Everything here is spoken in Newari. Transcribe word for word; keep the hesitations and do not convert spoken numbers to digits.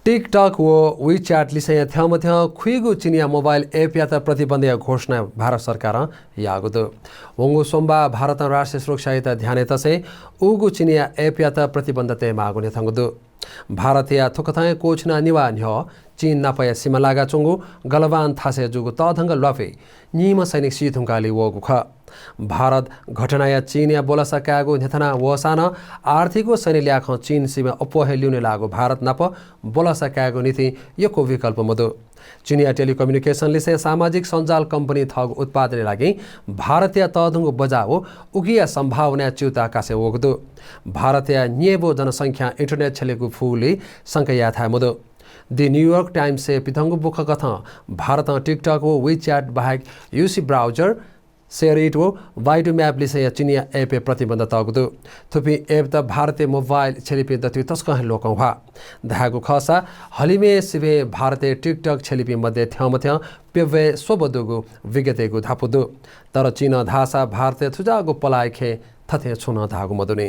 TikTok व WeChat लिसें थ्यंमथ्यं खुइगु चिनिया मोबाइल एपयात प्रतिबन्धया घोषणा भारत सरकारं याःगु दु। वंगु सोमबाः भारतं राष्ट्रिय सुरक्षायात ध्यानय् तसें उगु चिनिया एपयात प्रतिबन्ध तयेमाःगु न्ह्यथंगु दु। भारतया थुकथं क्वःछिना निभाः न्ह्यः चीन नापया सीमा लागाच्वंगु गलवान थासय् जूगु तःधंगु ल्वापय् निम्ह सैनिक सी धुंकाः लिहां वःगु खः। भारत घटनाया चीनया ब्वलसा कायेगु न्ह्यथना वःसां नं आर्थिक व सैन्य ल्याखं चीन सीमा अप्वः हे ल्यूने लाःगु भारत नाप ब्वलसा कायेगु निंतिं यक्व विकल्प मदु। चीनया telecommunication लिसें सामाजिक सञ्जाल कम्पनी थःगु उत्पादनया लागि भारतया तःधंगु बजार व उकिया सम्भावनाया च्यूताः कासे वःगु दु। भारतया न्येब्व जनसंख्यां internet छ्यलेगु फुगुलिइ शंका याये थाय् मदु। The New York Times-य् पिथंगु बुखँकथं भारतं TikTok व WeChat बाहेक UC Browser, Share It व Baidu Map लिसेंया चिनिया एपय् प्रतिबन्ध तःगु दु। थुपिं एपत भारतय् मोबाइल छ्यलीपिं दथुइ तसकं हे लोकंह्वाः। धायेगु खःसा हलिमय् सिबें भारतय् TikTok छ्यलीपिं मध्ये थ्यंमथ्यं प्यब्वय् स्वब्व दुगु विज्ञतय्‌गु धापू दु। तर चीनं धाःसा भारतय् थुजाःगु पलाः खँय् थथे छुं नं धाःगु मदुनि।